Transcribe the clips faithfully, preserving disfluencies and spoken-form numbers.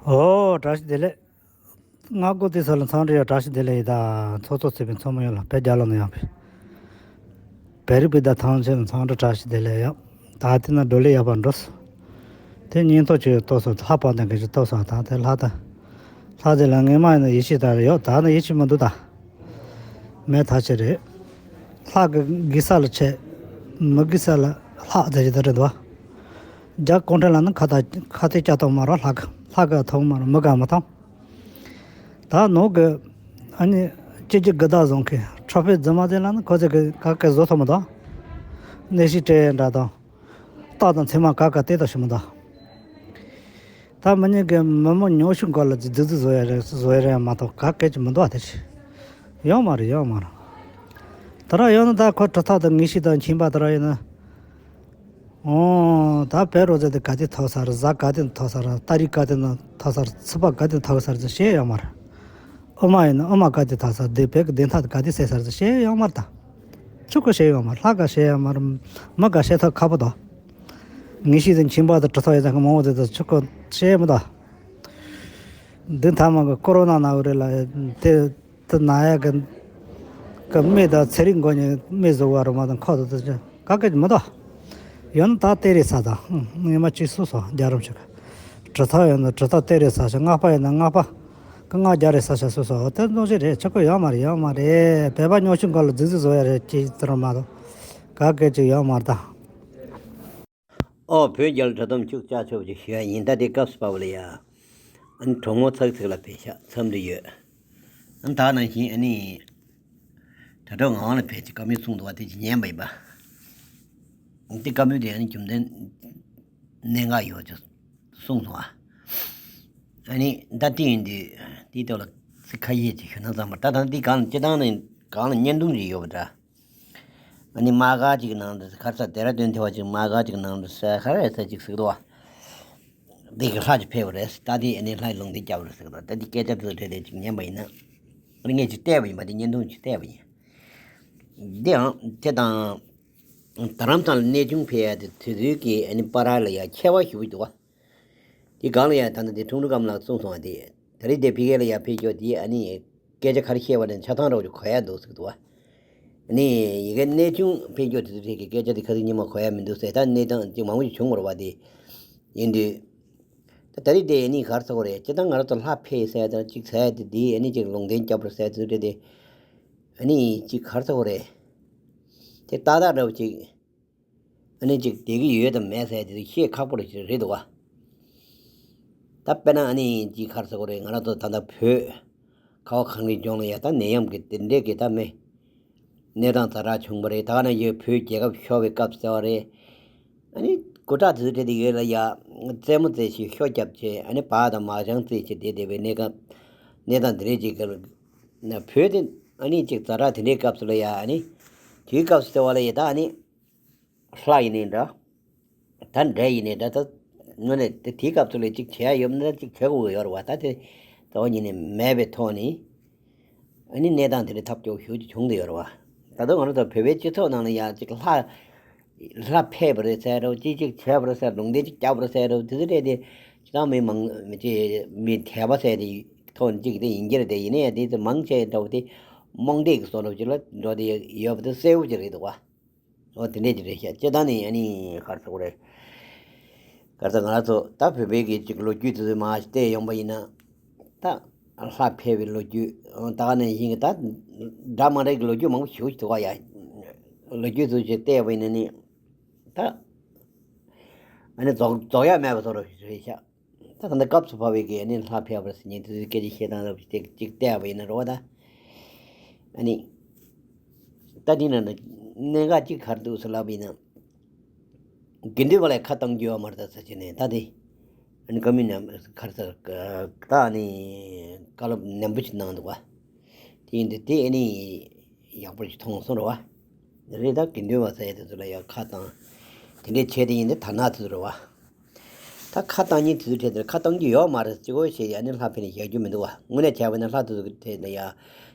ཨོ། བཀྲ་ཤིས་བདེ་ལེགས། སྔ་དགོང་དེ་ཚོ་ལ་འཚམས་འདྲི་ཡོད། བཀྲ་ཤིས་བདེ་ལེགས་ཡིན། ད་ཚོགས་གཙོ་ཚེ་བའི་མཚོ་མོ་ཡོད་ལ་བོད་རྒྱལ་ལོ་ནས་ཡོང་བའི་བེ་རི་པི་ད་ཐང་ཆེན་ལ་འཚམས་འདྲི་བཀྲ་ཤིས་བདེ་ལེགས་ཡོད། ད་དེ་ན་བགྲོ་གླེང་ཡག་པ་འགྲོ་སོང་། དེ་ཉིན་ཐོ་ཆེ་ཏོག་སོང་། ལྷ་པ་དང་གི་ཅིག་ཏོག་སོང་། ད་དེ་ལྷ་ད་ལྷ་དེ་ལ་ངས་མ་ཡིན་ན་ཡིད་ཆེས་ད་ཡོད། ད་ནི་ཡིད་ཆེས་མི་འདུག་ད། མེད་ཐག་ཆོད་རེད། ལྷ་གི་དགེ་ས་ལ་ཆེ། མི་དགེ་ས་ལ་ལྷག་ཟེར་གྱི་ད་རེད་འདུག་རྒྱ་གུང་ཁྲན་ལ་ནི་ཁ་ད་ཁ་གཏད་བཅག་ཐུབ་མ་རེད། ལྷ་གི་ལྷ་གི་ཐུབ་མ་རེད། མི་ག་མི་ཐུབ། ད་ནོར་གི་ཨ་ནི་སྤྱི་རྒྱུ་དགུ་བདག་བཟང་གི་ཁྲོ་ཕེ་རྫུན་མ་དེ་ལ་ནི་ཁོ་ཚོ་གི་ག་གེ་བཟོ་ཐུབ་མི་འདུག་གནས་ཤིག་སྤྲད་ཡ་འདྲ་དང་། རྟགས་དང་མཚན་མ་ག་ག་བལྟས་ད་ཤི་མི་འདུག་ད་མི་ཉན་གི་མི་མོ་ཉོ་ཤུགས་འགོ་ལ་རྫི་རྫི་བཟོ་ཡ་རེད། བཟོ་ཡ་རེད་མ་གཏོགས་ག་གེ་ཅིག་མི་འདུག་ཨ་དེ་ཞིག་ཡོད་མ་རེད། ཡོད་མ་རེད། ད་ར་ཡོད་ན་ད་ཁོ་གྲུབ་མཐའ་དང་ངེས་ཤེས་དང་མཁྱེན་པ་ད་ར་ཡོད་ན། ཨོ། ད་བོད་རོགས་ཟེར་དེ་ག་དེ་ཐོག་ས་རེད། གཟའ་ག་དེ་ཐོག་ས་རེད། ཏ་རིག་ག་དེ་ན་ཐོག་ས་རེད། ཚེས་པ་ག་དེ་ཐོག་ས་རེད་ཟེར་ཤེས་ཡོད་མ་རེད། ཨོ་མ་ཡིན་ན་ཨོ་མ་ག་དེ་ཐོག་ས་རེད། བོད་ཀྱི་བདེན་མཐའ་དེ་ག་དེ་གསལ་ས་རེད་ཟེར་ཤེས་ཡོད་མ་རེད་ད། ཆོག་གི་ཤེས་ཡོད་མ་རེད། ལྷ་ག་ཤེས་ཡོད་མ་རེད། མི་ག་ཤེས་ཐུབ་ཁག་པོ་འདུག་ངེས་ཤེས་དང་མཁྱེན་པ་དང་གྲུབ་མཐའ་ཡོད་ས་གི་མང་བོ་དེ་ད་ཆོག་གི་ཤེས་མི་འདུག་འདི་མཐའ་མ་གི་ཀོ་རོ་ན་ན་བ་རེད་ལ་དེ། དེ་ན་ཡ་གི་གི་མི་དང་ཚེ་རིང་མགོ་གཉིས་མི་བཟོ་བ་རུ་མ་དང་ཁོ་དང་དེ་ག་གེ་མི་འདུག་ཡོད་ན་ད་སྟེ་རེ་ས་དང་ངེས་མ་གཅིག་སུ་སོ་རྒྱ་རམ་ཞིག་གྲུབ་མཐའ་ཡོད་ན་གྲུབ་མཐའ་སྟེ་རེ་ས་ཞིག་སྔགས་པ་ཡོད་ན་སྔགས་པ་གི་སྔགས་རྒྱ་རེ་ས་ཞིག་སུ་སོ་དེ་འདུག་ཞིག་རེད། ཆོག་གི་ཡོད་མ་རེད། ཡོད་མ་རེད། བོད་པ་ཉོ་ཆུང་ག་ལ་རྫི་རྫི་བཟོ་ཡ་རེད། ཅི་ཙི་རུ་མ་དང་ག་གེ་ཅིག་ཡོད་མ་རེད་ད། ཨོ། བོད་རྒྱལ་དྲ་དམ་ཅུག་ལྕགས་ཆོབ་ཅིག་ཞུ་ཡ་ཡིན། ད་དེ་སྐབས་སུ་བབ་ལ་ཡ། ཨ་ནི་གྲོགས་མོ་ཚག་ཚིག་ལ་ཕེབས་ཤག་འཚམས་འདྲི་ཡོད། ཨ་ནི་ད་ནང་བཞིན་ཨ་ནི། དྲ་གྲོགས་ངག་དབང་ལ་ཕེབས་ཅིག་བཀའ་མོལ་གསུངས་འདུག་བ་དེ་ཅིག་ཉན་པ་ཡིན་པ། དེ་བཀའ་མོལ་དེ་ཨ་ནི་རྒྱུ་མཚན། གནད་འགག་ཡོད་ཅིག་གསུངས་སོང་ཨ། ཨ་ནི་ད་དེ་ཡིན་དུས་དེའི་ཐོག་ལ་ཚིག་ཁ་ཤས་ཅིག་ཞུ་ན་བསམ་པ། ད་ད་དེ་གང་སྤྱི་བཏང་ནས་གང་ལ་བརྙན་ཐུང་ཅིག་ཡོད་པ་འདྲ། ཨ་ནི་དམག་སྒར་གཅིག་གི་ནང་དུ་ཁར་ས་དེ་ར་དོན་ཐེ་བ་གཅིག་དམག་སྒར་གཅིག་གི་ནང་དུ་ས་ཁ་ར་ས་གཅིག་ཟིག་དོ། འདི་གི་ལྷ་གཅིག་ཕེབས་པ་རེད། ད་དེ་ཨ་ནི་ལྷ་ཡི་ལུང་བསྟན་སྐྱབས་རེད་ཟེར་གི་འདུག་ད་དེ་སྐད་ཆ་དེ་ཚོ་དྲན་དེ་གཅིག་ཉན་པ་ཡིན་ན། ཨ་ནི་ངས་གཅིག་བལྟས་པ་ཡིན་པ། དེ་བརྙན་ཐུང་གཅིག་བལྟས་པ་ཡིན། འདི་ཡང་དེ་དང་། རྡ་རམ་ས་ལ་གནས་ཆུང་ཕེབས་ཡ་དེ་དེ་ཚོའི་གི་ཨ་ནི་བར་ལ་ཡ་ཁྱད་པར་ཞེ་པོ་འདུག་བ། དེ་གང་ལ་ཡང་ད་ལྟ་དེ་ཁྲུང་ཁྲུང་སྒམ་ལགས་གསུངས་སོང་བ་དེ། ད་རེས་དེ་ཕ་གི་ལ་ཡར་ཕེབས་ཀྱོག་དེ་ཨ་ནི་སྐད་ཆ་ག་རེ་བཤད་པ་ནི་ཆ་ཚང་རོགས་ཀྱི་གོ་ཡ་འདུག་ཟེར་གི་འདུག་བ། ཨ་ནི་ཡི་གེ་གནས་ཆུང་ཕེབས་ཀྱོག་དེ་ཚོ་ཐད་ཀྱི་སྐད་ཆ་དེ་ཁ་ཚིག་ཉི་མ་གོ་ཡ་མི་འདུག་ཟེར། ད་གནས་སྟངས་ཅིག་མང་པོ་ཞིག་བྱུང་བ་རེད་བ་དེ། ཡིན་དུས། ད་ད་རེས་དེ་ཨ་ནི་ག་རེ་ཟེར་དགོས་རེད། སྤྱིར་བཏང་ང་རང་ཚོ་ལྷ་ཕེབས་ཟེར་ཡ་དང་གཅིག་ཟེར་ཡ་དེ་དེ་ཨ་ནི་ཅིག་ལུང་བསྟན་སྐྱབས་རེད་ཟེར་ཡ་དེ་ཚོ་དེ། ཨ་ནི་ཅིག་ག་རེ་ཟེར་དགོས་རེད། དེ་ཏག་ཏག་འདྲ་བོ་ཅིག་ཨ་ནི་ཅིག་བསྡད་ཀྱི་ཡོད་དམ་མེད་ཟེར་དེ་ཚོ་ཤེས་ཁག་པོ་རེད་འདུག་ག་ད་དཔེར་ན་ཨ་ནི་ཅིག་ག་རེ་ཟེར་དགོས་རེད། ང་རང་ཚོ་ད་ལྟ་བོད་ཁ་བ་གངས་རིའི་ལྗོངས་ལ་ཡ་ད་ནད་ཡམས་ཀྱི་དེ་འདྲས་ཀྱི་ད་མེ་གནས་སྟངས་ཛ་དྲག་བྱུང་བ་རེད། ད་ག་ནང་བཞིན་བོད་རྒྱལ་ཁབ་ཤོར་བའི་སྐབས་ཟེར་བ་རེད། ཨ་ནི་སྐུ་དྲག་དེ་ཚོ་དེ་ཡོད་ལ་ཡ་རྩེད་མོ་རྩེ་བྱས་ཤོ་རྒྱབ་བྱས་ཨ་ནི་བག་དང་མ་ཅང་རྩེ་བྱས་བསྡད་བསྡད་པའི་གནས་སྐབས་གནས་སྟངས་དེ་འདྲས་ཅིག་གི་ན་བོད་དེ་ཨ་ནི་ཅིག་ཛ་དྲག་དེ་འདྲའི་སྐབས་སུ་ལ་ཡ་ཨ་ནི་དེའི་སྐབས་སུ་ཟེར་བ་ལ་ཡ་ད་ཨ་ནི། ལྷ་ཡིན་ནའི་འདྲ། ད་འདྲེ་ཡིན་ནའི་འདྲ། ད་དངོས་གནས་དེ་དེའི་སྐབས་སུ་ལ་གཅིག་བྱེད་ཡ་ཡོད་ན་གཅིག་བྱེད་དགོས་ཀྱི་ཡོད་རེད་བ། ད་དེ་ད་བ་ཉིད་ནས་མེད་པའི་ཐོག་ནས་ཨ་ནི་གནས་སྟངས་དེ་འདྲ་ཐབས་སྐྱོ་ཤུགས་ཀྱིས་བྱུང་བསྡད་ཡོད་རེད་བ། ད་དུང་ང་རང་ཚོ་བོད་པའི་སྤྱི་ཚོགས་ནང་ལ་ཡ་གཅིག་ལྷ་ལྷ་ཕེབས་པ་རེད་ཟེར་རོ། གཅིག་གཅིག་བྱས་པ་རེད་ཟེར། ལུང་བསྟན་གཅིག་བརྒྱབ་པ་རེད་ཟེར་རོ། དེ་ཚོ་རེད་དེ་ཅི་ལྟར་མི་མང་མི་ཅི་མི་དད་པ་ཟེར་དེ་ཐོག་ནས་གཅིག་དེ་ཡིན་གྱི་རེད་དེ། ཡིན་ནའི་དེ་ཚོ་མང་ཆེ་འདྲ་བོ་དེ་རྨོངས་དད་ཀྱི་བཟོ་འདྲ་བོ་ཅིག་ལ་འགྲོ་བསྡད་ཡོད་པ་དེ་གསལ་པོ་ཅིག་རེད་འདུག་བ། འོ་དེ་འདྲས་ཅིག་རེད་ཤག་སྤྱིར་བཏང་ནས་ཨ་ནི་ག་རེ་ཟེར་དགོས་རེད། ག་རེ་ཟེར། ང་རང་ཚོ་ད་བོད་པའི་གི་ཅིག་ལོ་རྒྱུས་དེ་ཚོ་མར་བལྟས་ཡོང་པ་ཡིན་ན། ད་ལྷ་ཕེབས་པའི་ལོ་རྒྱུས། ད་ག་ནང་བཞིན་གི་ད་འདྲ་མ་འདྲ་གི་ལོ་རྒྱུས་མང་པོ་ཞེ་པོ་ཅིག་འདུག་ག་ཡ། ལོ་རྒྱུས་ཚོ་ཅིག་བལྟས་པ་ཡིན་ན་ནི། ད་ཨ་ནི་རྫོགས་རྫོགས་ཡ་མེད་པ་བཟོ་འདྲ་ཞིག་རེད་ཤག་ད་ད་ལྟ་སྐབས་སུ་བབས་པའི་གི་ཨ་ནི་ལྷ་ཕེབས་པ་རེད་ཟེར་མཁན་དེ་ཚོའི་སྐད་ཆ་བཤད་སྟངས་རབ་ཅིག་ཅིག་བལྟས་པ་ཡིན་ན་རེད་བ་ད། ཨ་ནི། ད་འདི་ན་ན་གནད་འགག་ཅིག་ག་རེ་འདུག་ཟེར་ལབ་པ་ཡིན་ན། དགེ་འདུན་པ་ལ་ཁ་གཏང་རྒྱུ་ཡོད་མ་རེད་ད་ཟེར་བྱས་ནས་ད་དེ། ཨ་ནི་བཀའ་མོལ་ནམ་ག་རེ་ཟེར། ད་ཨ་ནི་བཀའ་སློབ་ནན་པོ་ཅིག་གནང་འདུག་བ། དེ་ཡིན་དུས་དེ་ཨ་ནི་ཡག་པོ་ཞིག་མཐོང་སོང་རེད་བ། རེད། ད་དགེ་འདུན་པ་ཟེར་ཡ་དེ་ཚོ་ལ་ཡ་ཁ་བཏང་། དེ་འདྲའི་བྱས་དེ་ཡིན་དུས་དར་ནག་དེ་ཚོ་རེད་བ། ད་ཁ་བཏང་མཁན་དེ་ཚོའི་གྲས་དེར་ཁ་བཏང་རྒྱུ་ཡོད་མ་རེད། གཅིག་པོ་ཞེས་ཡ་ནི་ལྷ་ཕེབས་ནས་བཞག་རྒྱུ་མི་འདུག་བ། དངོས་གནས་བྱས་པ་ན་ལྷ་དེ་ཚོ་གི་གྲས་ལ་ཡ་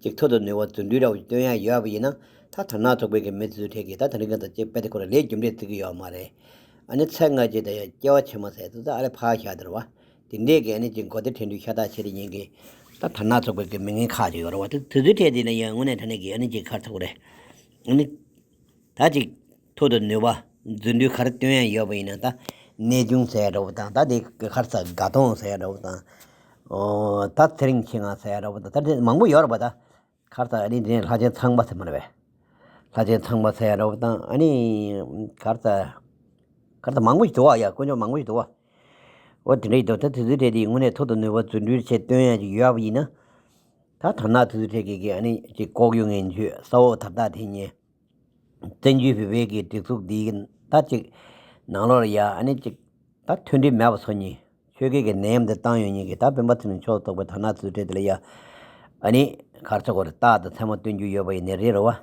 གཅིག་ཐུགས་དང་ནུས་པ་རྫུ་འཕྲུལ་འདྲ་བོ་ཞིག་སྟོན་ཡ་ཡོད་པ་ཡིན་ན། ད་དར་ནག་ཚོགས་པའི་གི་མི་དེ་ཚོའི་གྲས་ཀྱིས་ད་དེ་རིང་ག་ད་ཅིག་དཔེ་དེ་ཁོ་རང་ལས་རྒྱུ་འབྲས་བརྩི་གི་ཡོད་མ་རེད། ཨ་ནི་ཚེ་སྔ་རྗེས་དང་ཡང་སྐྱེ་བ་ཕྱི་མ་ཟེར་དེ་ཚོ་ཨ་ལས་ཕར་བཞག་དེ་རེད་བ། དེ་འདྲས་ཀྱི་ཨ་ནི་ཅིག་གོ་བདེ་ཕྲན་བུ་ཤ་སྟག་ཆེ་རེ་ཡིན་གི། ད་དར་ནག་ཚོགས་པའི་གི་མི་ངན་ཁག་ཅིག་ཡོད་རེད་བ། དེ་དེ་ཚོའི་གྲས་དེ་ལ་ཡང་དངོས་གནས་དྲང་གནས་ཀྱི་ཨ་ནི་ཅིག་ག་རེ་ཟེར་དགོས་རེད། ཨ་ནི། ད་ཅིག་ཐོག་ཏུ་ནུས་པ་རྫུ་འཕྲུལ་ག་རེ་སྟོན་ཡ་ཡོད་པ་ཡིན་ན། ད་གནས་ཆུང་ཟེར་ཡ་འདྲ་བོ་དང་། ད་དེ་ག་རེ་ཟེར། དགའ་གདོང་ཟེར་ཡ་འདྲ་བོ་དང་། ཨོ། ད་ཚེ་རིང་མཆེད་ལྔ་ཟེར་ཡ་འདྲ་བོ་དང་། ད་དེ་མང་པོ་ཡོད་རེད་པ། ད་ག་རེ་ཟེར། ཨ་ནི་དེ་ནས་ལྷ་ཆེན་ཚངས་པ་ཟེར་མ་རེད་པས། ལྷ་ཆེན་ཚངས་པ་ཟེར་ཡ་འདྲ་བོ་དང་། ཨ་ནི་ག་རེ་ཟེར། ག་རེ་ཟེར། མང་པོ་ཞིག་འདུག་བ། ཡ། དཀོན་མཆོག་མང་པོ་ཞིག་འདུག་བ། འོ་དེ་འདྲ་ཡིན་དུས། ད་དེ་ཚོའི་གྲས་དེ་དངོས་གནས་ཐོག་ཏུ་ནུས་པ་རྫུ་འཕྲུལ་ཆེ་སྟོན་ཡ་ཅིག་ཡོད་པ་ཡིན་ན། ད་དར་ནག་དེ་ཚོའི་གྲས་ཀྱི་གི་ཨ་ནི་ཅིག་ལྐོག་གཡོ་ངན་སྤྱོད། ས་འོག་དར་ཐག་འཐེན་མཁན། བཙན་བྱོལ་བོད་པའི་གི་སྒྲིག་འཛུགས་འདིའི་གི་ད་ཅིག་ནང་ལོགས་ལ་ཡ་ཨ་ནི་ཅིག་ད་མཐུན་སྒྲིལ་མེད་པ་བཟོ་མཁན། ཆོས་བརྒྱུད་ཀྱི་ནད་ཡམས་འདི་བཏང་ཡོད་མཁན་གྱི། ད་སྤེན་པ་ཚེ་རིང་མཆོག་ལྟ་བུ་དར་ནག་དེ་ཚོའི་གྲས་དེ་ལ་ཡ་ཨ་ནི་ག་རེ་ཟེར་དགོས་རེད། རྟག་ཏུ་མཚན་མོ་སྟོན་རྒྱུ་ཡོད་པ་ཡིན་ནའི་རེད་རེད་བ།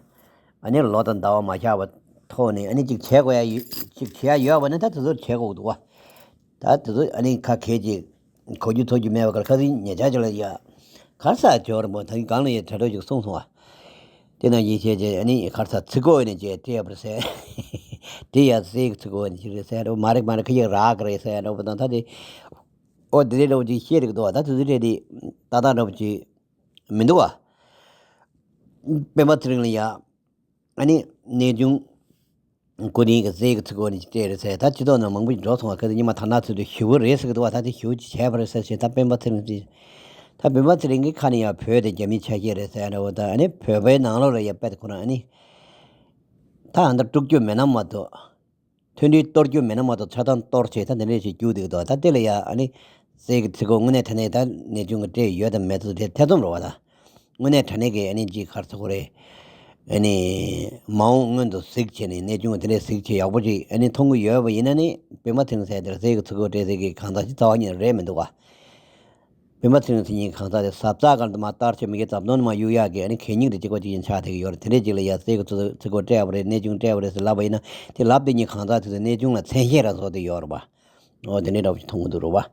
ཨ་ནི་ལོ་དང་ཟླ་བ་མ་ཆག་པ་ཐོག་ནས་ཨ་ནི་ཅིག་བྱེད་དགོས་ཡ་ཡོད། ཅིག་བྱེད་ཡ་ཡོད་པ་ནི་ད་དེ་ཚོར་བྱེད་དགོས་འདུག་བ། ད་དེ་ཚོ་ཨ་ནི་ཁ་གས་ཅིག་གོ་རྒྱུ་ཐོས་རྒྱུ་མེད་པ་ག་རེ། ཁ་སང་ཉེ་ཆར་ཅིག་ལ་ཡ་ག་རེ་ཟེར། ཇོ་རིན་པོ་ད་གིན་གང་ལ་ཡ་དྲ་གྲོགས་ཅིག་གསུངས་སོང་བ། དེ་ནང་བཞིན་བྱས་བྱས་ཨ་ནི་ག་རེ་ཟེར། ཚིག་གོ་ནས་བྱས་སྤྲད་པ་རེད་ཟེར། དེ་ཡ་གསེར་གྱི་ཚིག་གོ་ནས་ཅིག་རེད་ཟེར་འདྲ་བོ་མ་རེད། མ་རེད། ཁ་ཡིག་རག་གི་རེད་ཟེར་འདྲ་བོ་དང་། ད་དེ་ཨོ་དེ་འདྲ་འདྲ་བོ་ཅིག་བཤད་རེད་འདུག་བ། ད་དེ་ཚོ་འདྲ་དེ་ཏག་ཏག་འདྲ་བོ་ཅིག་མི་འདུག་བ། སྤེན་པ་ཚེ་རིང་ལ་ཡ་ཨ་ནི་གནས་ཆུང་སྐུ་རིང་གི་གསེར་གྱི་ཚིག་གོ་ནས་ཅིག་སྤྲད་རེད་ཟེར། ད་སྤྱི་ཚོགས་ནང་མང་པོ་ཞིག་འགྲོ་སོང་བ། ཁ་སང་ཉི་མ་དར་ནག་ཚོས་དེ་ཞེ་པོ་རེད་ཟེར་གི་འདུག་བ། ད་དེ་ཞེ་པོ་ཅིག་བྱས་པ་རེད་ཟེར་བྱས། ད་སྤེན་པ་ཚེ་རིང་ཅིག་ད་སྤེན་པ་ཚེ་རིང་གི་ཁ་ནས་ཡ་བོད་དེ་རྒྱ་མིའི་ཆ་ཤས་རེད་ཟེར་འདྲ་བོ་དང་། ཨ་ནི་བོད་པའི་ནང་ལོགས་ལ་ཡ་དཔེ་དེ་ཁོ་རང་ཨ་ནི་ད་ཨ་མདའ་དཀྲུག་རྒྱུ་མེད་ན་མ་གཏོགས། མཐུན་སྒྲིལ་གཏོར་རྒྱུ་མེད་ན་མ་གཏོགས། ཆགས་སྡང་གཏོར་བྱས་ད་འདི་འདྲས་ཞིག་རྒྱུགས་བསྡད་ཀྱི་འདུག་ད་དེ་ལ་ཡ་ཨ་ནི་གསེར་གྱི་ཚིག་གོ་དངོས་གནས་དྲང་གནས་ད་གནས་ཆུང་གི་སྤྲད་ཡོད་དམ་མེད་དེ་ཐེ་ཚོམ་རེད་བ། ད་དངོས་གནས་དྲང་གནས་ཀྱི་ཨ་ནི་ཅིག་ག་རེ་ཟེར་དགོས་རེད། ཨ་ནི་མ་འོངས་སྔོན་དུ་གཟིགས་བྱས་ནས། གནས་ཆུང་གི་དེ་འདྲས་གཟིགས་བྱས་ཡག་པོ་ཅིག་ཨ་ནི་མཐོང་གི་ཡོད་པ་ཡིན་ན་ནི། སྤེན་པ་ཚེ་རིང་ཟེར་དེར་གསེར་གྱི་ཚིག་གོ་སྤྲད་ཟེར་གི་གང་ཟག་ཅིག་རྩ་བ་ཉིད་ནས་རེད་མི་འདུག་བ། སྤེན་པ་ཚེ་རིང་ཟེར་མཁན་གང་ཟག་དེ་གཟབ་གཟབ་ག་ལ་མ་བསྟར་བྱས་མི་སྒེར་འཛབ་སྟོན་མ་གཡུག་ཡག་གི་ཨ་ནི་གད་སྙིགས་དེ་གཅིག་པ་གཅིག་ཡིན་ཆགས་བསྡད་ཀྱི་ཡོད་རེད། དེ་འདྲས་ཅིག་ལ་ཡ་གསེར་གྱི་ཚིག་གོ་སྤྲད་པ་རེད། གནས་ཆུང་སྤྲད་པ་རེད་ཟེར་ལབ་པ་ཡིན་ན། དེ་ལབ་བསྡད་མཁན་གང་ཟག་དེ་ཚོ་གནས་ཆུང་ལ་མཚན་ཤས་རང་བཟོ་བསྡད་ཡོད་རེད་པ། འོ་དེ་འདྲས་འདྲ་བོ་ཞིག་མཐོང་གི་འདུག་རེད་པ།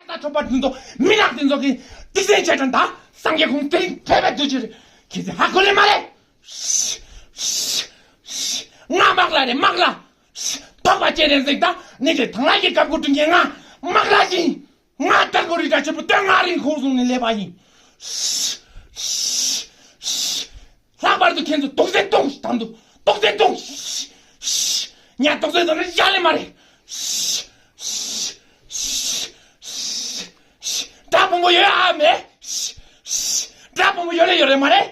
ད་ཁྲོམ་པ་དེ་ཚོ་མི་ནག་དེ་ཚོ་གི་སྡིག་ཅན་ཆེ་དྲན་ད། སངས་རྒྱས་ཁོང་དེ་རིང་ཕེབས་པའི་དུས་ཚོད་རེད། ཁྱེད་ཚོས་ཧ་གོ་ལེ་མ་རེད། ང་དམག་ལྷ་རེད། དམག་ལྷ། ཐོག་པ་ཅན་རེད་ཟིག་ད་ནི་ཅིག་ཐང་ལྷ་གི་བཀའ་བསྒོ་སྒྲུབ་མཁན་ང་དམག་ལྷ་ཡིན། ང་དར་གོ་རི་དྲག་ཆེན་པོ་སྟོད་མངའ་རིས་ཁོག་བཟུང་ནས་སླེབས་པ་ཡིན། ལྷག་པར་དུ་ཁྱེད་ཚོ་དུག་རྫས་བཏུང་ཞིག་དམ་དུ་དུག་རྫས་བཏུང་ཞིག་ཉ་དུག་རྫས་དང་ནི་བཞག་ལེ་མ་རེད། དགྲ་དཔོན་པོ་ཡོད་ཨ་མེད། དགྲ་དཔོན་པོ་ཡོད་ལེ་ཡོད་ལེ་མ་རེད།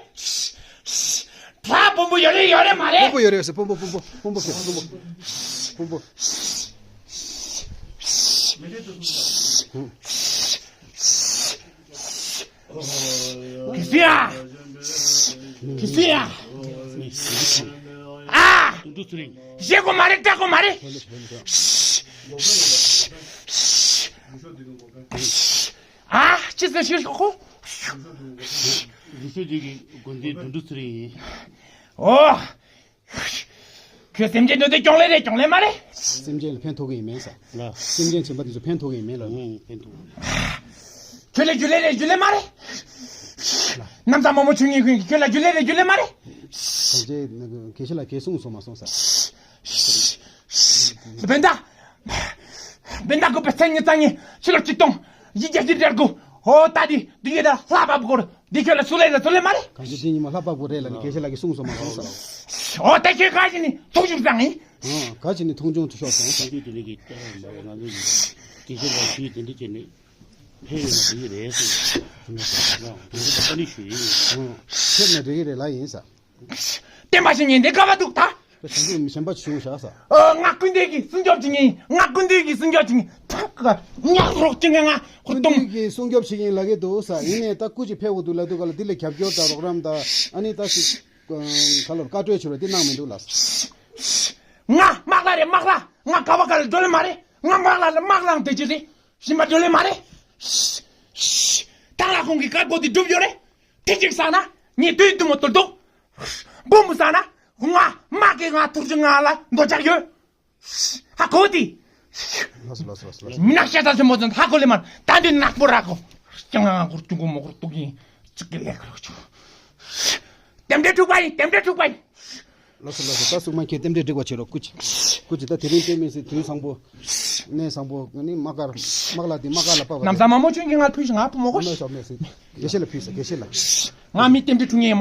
དགྲ་དཔོན་པོ་ཡོད་ལེ་ཡོད་ལེ་མ་རེད། དཔོན་པོ་ཡོད་རེད་ཟེར། དཔོན་པོ་དཔོན་པོ་དཔོན་པོ་ཁྱེད་དཔོན་པོ་དཔོན་པོ། གི་སི་ཡ། གི་སི་ཡ། ཨ། དུད་འགྲོ་ཚེ་རིང་། བཞེས་དགོས་མ་རེད། སྐྲག་དགོས་མ་རེད། ཨ། ཅི་ཟེར་ཤི་ཤོག་གོ། རི་སུ་འདི་གི་དགོན་སྡེའི་དུད་འགྲོ་ཚེ་རིང་ཡིན། ཨོ། ཁྱོད་སེམས་ཅན་འདི་ཚོ་གྱོང་ལེ་རེད། གྱོང་ལེ་མ་རེད། སེམས་ཅན་ལ་ཕན་ཐོགས་ཀྱི་ཡིན་མིན་ས། ལ། སེམས་ཅན་བྱམས་པ་འདི་ཚོ་ཕན་ཐོགས་ཀྱི་ཡིན་མིན་ལ། ཨང་། ཕན་ཐོགས། ཁྱོད་ལ་རྒྱུས་ལོན་རེད། རྒྱུས་ལོན་མ་རེད། ལ། གནམ་ས་མང་པོ་བྱུང་ངེས་ཁུན་གྱིས་ཁྱོད་ལ་རྒྱུས་ལོན་རེད། རྒྱུས་ལོན་མ་རེད། གང་ཅི་དགེ་བཤེས་ལགས་ཀྱིས་གསུངས་སོང་མ་སོང་ས། བན་ད། བན་ད་དགོས་པའི་མཚན་ཉིད་རྩ་ཉིད་ཕྱི་ལོ་ཆིག་སྟོང་བཞི་བརྒྱ་བཞི་བརྒྱ་དགུ། ཧོ་ད་འདི་འདི་ཡོད་ད་ལྷ་བབས་སྐོར་འདི་ཁྱོད་ལ་སུ་ལས་ལ་སུ་ལས་མ་རེད། གང་ཅི་འདི་ཉི་མ་ལྷ་བབས་སྐོར་རེད་ལ་ནི་དགེ་བཤེས་ལགས་ཀྱིས་གསུངས་སོང་མ་སོང་ས། ཨོ་ད་ཁྱོད་ག་ཅི་ནི་ཐུགས་ཞུགས་བཟང་ཡིན། ཨང་། ག་ཅི་ནི་མཐོང་ཆུང་ཐུ་ཤོག་སོང་ས། ཁྱོད་དེ་ནི་གི་ང་ཚོ་དགེ་བཤེས་ལགས་ཞུས་དེ་འདྲ་བྱས་ནས། ཕེབས་ཡོང་ན་འགྲིག་གི་རེད་ཟེར། ང་ཚོ་ད་ནི་ཞུ་ཡིན། ཨང་། ཕེབས་ན་འགྲིག་གི་རེད་ལ་ཡིན་ས། བསྟན་པ་ཞིག་ཉན་དེ་དགའ་བ་འདུག་ད། ད་གཞན་དུ་མི་གཞན་པ་ཞུ་བཞག་ས། ཨ། ང་སྐུ་མདུན་གྱི་སྲུང་སྐྱོབ་བྱེད་ཉན། ང་སྐུ་མདུན་གྱི་སྲུང་སྐྱོབ་བྱེད་ཉན། ཐག་ག་ཉག་རོགས་ཀྱི་ང་ང་ཁུར་སྐུ་གཏོང་། མདུན་གྱི་སྲུང་སྐྱོབ་བྱེད་ཉན་ལ་གི་འདུག་ས། ཡིན་ནས་ད་སྐུ་ཅིག་ཕེབས་འོ་འདུག་ལ་འདུག་ག་ལ་འདི་ལ་རྒྱབ་སྐྱོར་དང་རོགས་རམ་དང་ཨ་ནི་ད་ཞིག་ག་ལ་བཀའ་གྲོས་བྱེད་རོགས་འདི་གནང་མི་འདུག་ལ། ང་དམག་ལྷ་རེད། དམག་ལྷ། ང་ག་བ་ག་ལ་འགྲོ་ལེ་མ་རེད། ང་དམག་ལྷ་ལ་དམག་ལྷ་དེ་ཅི་རེད། ཞིམ་པ་འགྲོ་ལེ་མ་རེད། ད་ལ་ཁོང་གི་བཀའ་བསྒོ་དེ་སྒྲུབ་ཡོད་རེད། དེ་གཅིག་བསགས་ན་ངས་དུས་ཐུང་མོ་ཏོལ་ཏོག། འབུམ་བསགས་ན་ང་དམག་གིས་ང་ཐུར་ཅིག་ང་ལ་འདོད་ཆགས་ཡོད། ཧ་གོ་དེ། ལགས་སོ་ལགས་སོ་ལགས་སོ་ལགས་སོ། མི་ནག་ཤ་ཚ་ཆེན་པོ་ཚོ་ཧ་གོ་ལེ་མར་ད་འདི་ནག་པོ་ར་གོ། ཀྱང་ང་གུར་ཅུང་གོ་མོ་གུར་ཏུག་ཡིན། ཅིག་གི་ལས་ཀ་རོགས་ཆུ། རྟེན་འབྲེལ་འཁྲུག་པ་ཡིན། རྟེན་འབྲེལ་འཁྲུག་པ་ཡིན། ལགས་སོ་ལགས་སོ། ད་སྲུང་མ་ཁྱེད་རྟེན་འབྲེལ་འགྲིག་པ་བྱེད་རོགས། སྐུ་མཁྱེན། སྐུ་མཁྱེན། ད་དེ་རིང་བསྟན་མེད་ཟེར་དུས་བཟང་པོ། གནས་བཟང་པོ་ནི་དམག་སྒར་དམག་ལ་དེ་དམག་སྒར་ལ་པ་བ་ནམ་བཟའ་མ་མོ་ཆུང་གིས་ང་ཕུལ་ཞིག་ང་བུ་མོ་གོ་ཞིག་དགེ་བཤེས་ལ་ཕུལ་ས་དགེ་བཤེས་ལ། ང་མི་རྟེན་འབྲེལ་འཁྲུངས་ངེས་ཡིན།